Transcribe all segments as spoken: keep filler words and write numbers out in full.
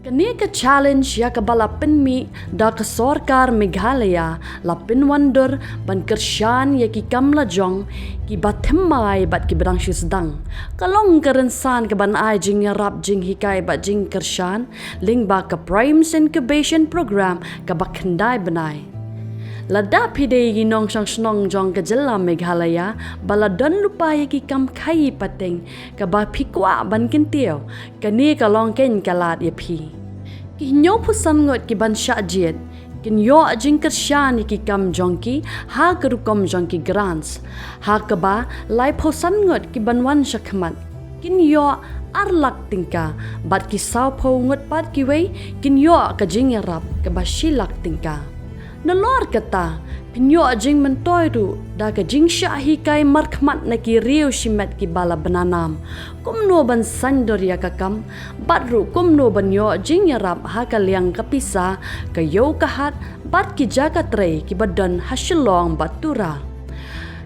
Kane ka challenge ïa kaba la pynmih da ka sorkar Meghalaya la pynwandur ban kyrshan ïa ki kam lajong kiba thymmai bad kiba dang shu sdang. Ka long ka rynsan kaban ai jingïarap, jinghikai bad jingkyrshan lyngba ka PRIMES Incubation Program kaba khyndai bnai. Lada phi dei ki nongshong shnong jong ka jylla Meghalaya ba la don lypa ïa ki kam khaii pateng kaba phi kwah ban kyntiew, kane ka long keiñ ka lad ïa phi. Ki hynñiewphew san ngut kiban shah jied kin ïoh jingkyrshan ïa ki kam jong ki ha ka rukom jong ki grants, ha kaba laiphew san ngut kiban wan shakhmat kin ïoh ar lak tyngka, bad ki sawphew ngut pat kiwei kin ïoh ka jingïarap kaba shi lak tyngka. Nalor kata, phin ïoh jingmyntoi ruh da ka jingshah hikai markhmat na ki riew shimet kiba la bna nam, kumno ban saiñdur ïa ka kam, bad ruh kumno ban ïoh jingïarap ha ka liang ka pisa, ka ïew ka hat bad ki jaka trei kiba don ha Shillong bad Tura.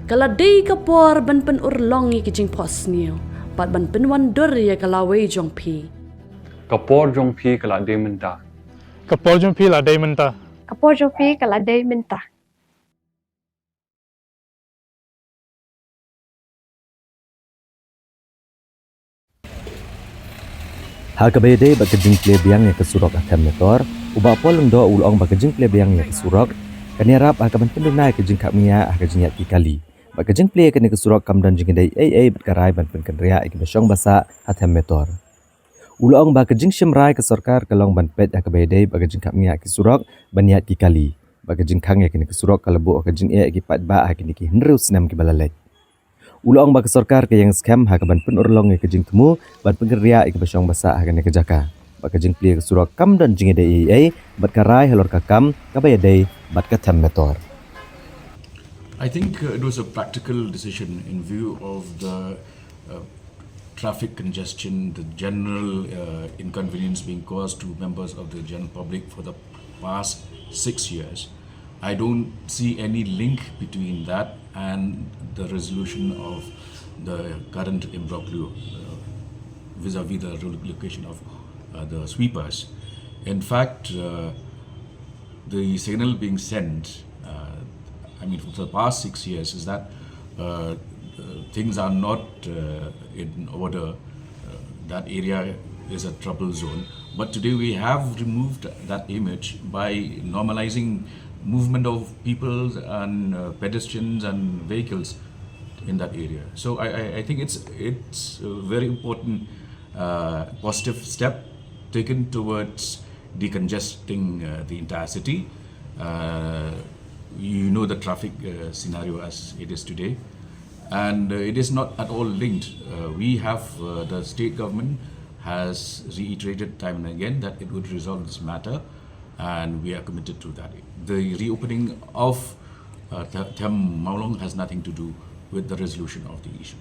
Ka la dei ka por ban pynurlong ïa ki jingphohsniew bad ban pynwandur ïa ka lawei jong phi. Ka por jong phi ka la dei mynta. Ka por jong phi la dei mynta. Ka por jong phi ka la dei mynta. Ha kaba ïadei bad ka jingplie biang ïa ka surok ha Them Metor, u Bah Paul Lyngdoh u la ong ba ka jingplie biang ïa ka surok kan ïarap ha kaban pynduna ïa ka jingkhapngiah ha ka jingïaid ki kali. Bad ka jingplie ïa kane ka surok kam don jingïadei ei ei bad ka rai ban pynkynriah ïa kiba shong ba sah ha Them Metor. U la ong ba ka jingshim rai ka sorkar ka long ban peit ha kaba ïadei bad ka jingkhapngiah ki surok ban ïaid ki kali. Bad ka jingkhang ïa kane ka surok ka la buh ha ka jingeh ïa ki paidbah ha kine ki hynriew snem kiba la leit. U la ong ba ka sorkar ka ïeng skhem ha kaban pynurlong ïa ka jingthmu ban pynkynriah ïa kiba shong ba sah ha kane ka jaka. Bad ka jingplie ka surok kam don jingïadei ei ei bad ka rai halor ka kam kaba ïadei bad ka Them Metor. I think uh, it was a practical decision in view of the uh, traffic congestion, the general uh, inconvenience being caused to members of the general public for the past six years. I don't see any link between that and the resolution of the current imbroglio uh, vis-a-vis the relocation of uh, the sweepers. In fact, uh, the signal being sent, uh, I mean, for the past six years, is that uh, uh, things are not uh, in order. Uh, that area is a trouble zone. But today we have removed that image by normalizing movement of people and uh, pedestrians and vehicles in that area. So I, I, I think it's it's a very important uh, positive step taken towards decongesting uh, the entire city. Uh, you know the traffic uh, scenario as it is today, and uh, it is not at all linked. Uh, we have uh, the state government has reiterated time and again that it would resolve this matter, and we are committed to that. The reopening of uh, Them Mawlong has nothing to do with the resolution of the issue.